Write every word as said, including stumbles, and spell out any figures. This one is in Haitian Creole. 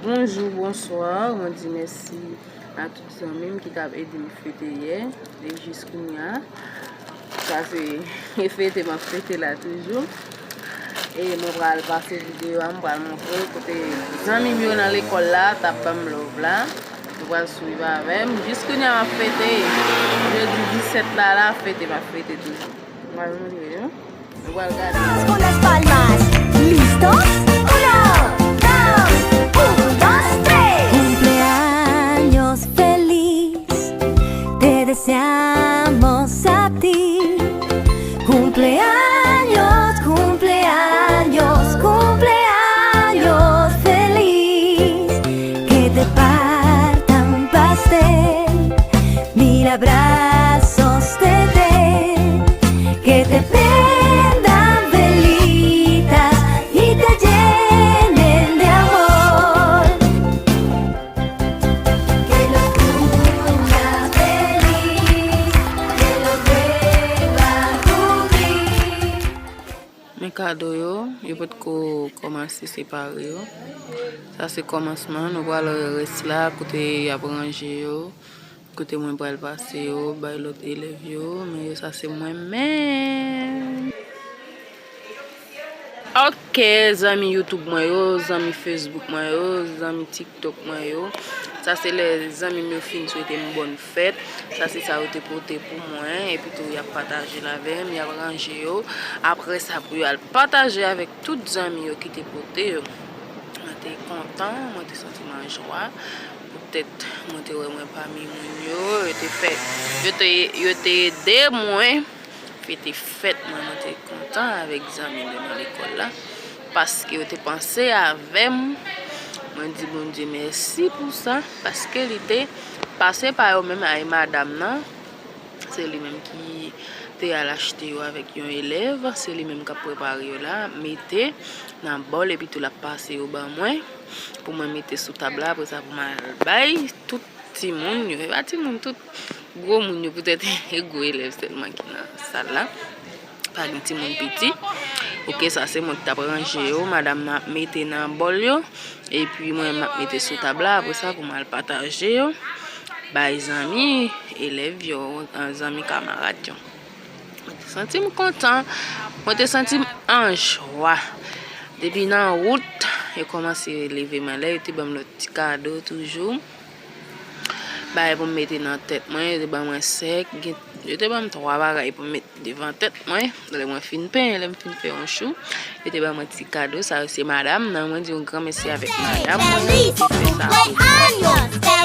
Bonjou, bonswa, mwen di mèsi a tout zanmi m ki t ap ede m fete yè. E jis kounye a, sa se fete m ap fete la toujou. E mwen pral pase videyo a, m pral montre kote zanmi m yo nan lekòl la t ap ban m love la. Nou pral swiv avè m. Jis kounye a m ap fete. Jodi disèt la, la fete m ap fete toujou. M pral montre yo. Nou pral gade. Con las palmas. ¿Listos? Uno, dos, un, dos, tres. Cumpleaños feliz, te deseamos a ti. Cumpleaños, cumpleaños, cumpleaños feliz. Que te parta un pastel, mil abrazos te dé. Que te prendan velitas y te llenen de amor. Que lo cumpla feliz, que lo vuelva a cumplir. Men kado yo, yo potko kòmanse separe yo. Sa se kòmansman, nou pral wè rès la, kote y ap ranje yo, kote mwen pral pase yo, bay lòt elèv yo, men yo sa se mwen menm. Ok, zanmi YouTube mwen yo, zanmi Facebook mwen yo, zanmi TikTok mwen yo. Sa se lè zanmi m yo fin swete m bòn fèt. Sa se sa yo te pote pou mwen, epi tou y ap pataje l avè m, y ap ranje yo. Apre sa, pou yo al pataje avèk tout zanmi yo ki te pote yo. Mwen te kontan, mwen te santi m an jwa. Poutèt mwen te wè mwen pami moun yo, yo te fè, yo te, yo te ede mwen fete fèt mwen, mwen te kontan avèk zanmi m yo nan lekòl la, paske yo te panse avè m. Mwen di Bondye mèsi pou sa, paske li te pase pa yo menm ay madanm nan. Se li menm ki te al achte yo avèk yon elèv, se li menm k ap prepare yo la, mete nan bòl, epi tou l ap pase yo ban mwen, pou mwen mete sou tab la, apre sa pou m al bay tout timoun yo, e pa timoun, tout gwo moun yo, poutèt e gwo elèv sèlman ki nan sal la. Pa gen timoun piti. Ok, sa se mwen ki t ap ranje yo, madanm nan ap mete nan bòl yo, epi mwen m ap mete sou tab la, apre sa pou m al pataje yo bay zanmi, elèv yo, zanmi kamarad yo. Mwen te santi m kontan, mwen te santi m an jwa. Depi nan wout, yo kòmanse leve m anlè, yo te ban m lòt ti kado toujou. Bagay pou m mete nan tèt mwen, yo te ban mwen sèk, gen, yo te ban m twa bagay pou m met devan tèt mwen. Lè mwen fin penyen, lè m fin fè yon chou, yo te ban mwen ti kado. Sa yo se madanm nan, mwen di yon gran mèsi avèk madanm mwen, yo te fè sa pou mwen.